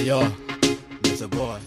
Yo, it's a boy.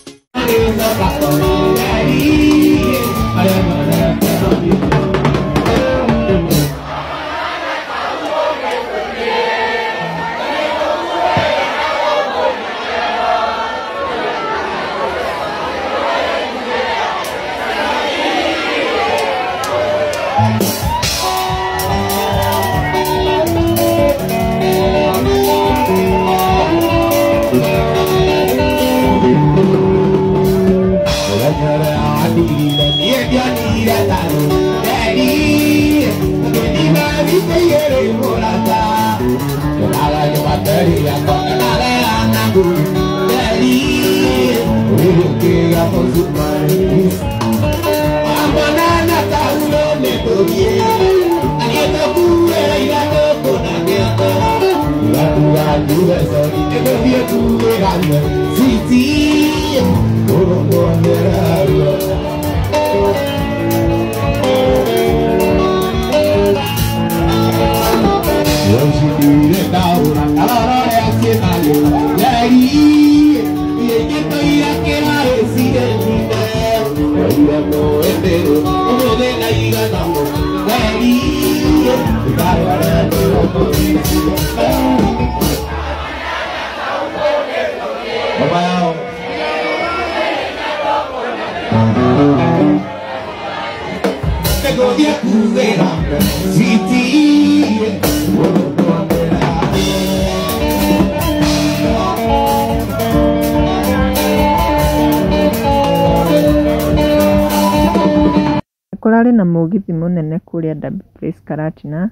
Kũrarĩ na mũgithi mũnene kũrĩa Derby Place Karatina,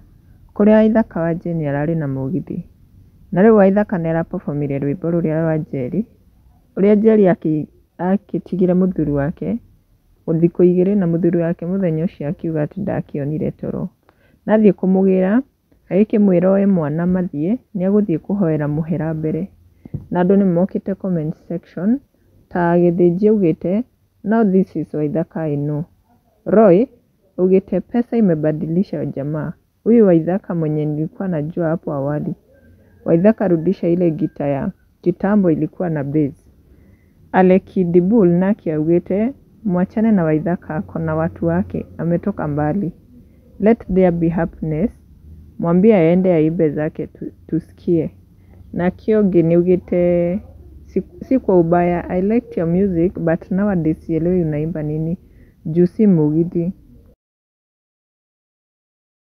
kũrĩa Waithaka wa Jane ararĩ na mũgithi. Na rĩu Waithaka nĩ arapabomire rwĩmbo rũrĩa rwa Njeri, ũrĩa Njeri akĩtigire mũthuri wake thikũ igĩrĩ na mũthuri wake mũthenya ũcio akiuga atĩ ndakĩonire toro. Na athiĩ kũmũgĩra, agĩkĩmwĩra oe mwana mathiĩ, nĩ egũthiĩ kũhoera mũhera mbere. Na andũ nĩ mokĩte comment section, ta Gĩthĩnji augĩte, "Now this is Waithaka I know." Roy augĩte, "Pesa imebadilisha jamaa. Huyu Waithaka mwenye nilikuwa najua hapo awali. Waithaka rudisha ile gita ya kitambo ilikuwa na bass." Aleki Dibul nake augĩte, "Mwachane na Waithaka ako na watu wake, ametoka mbali. Let there be happiness. Mwambie aende aibe zake tusikie." Na Kiogi niugĩte, si kwa ubaya, "I liked your music but nowadays sielewi unaimba nini. Juu si mugithi."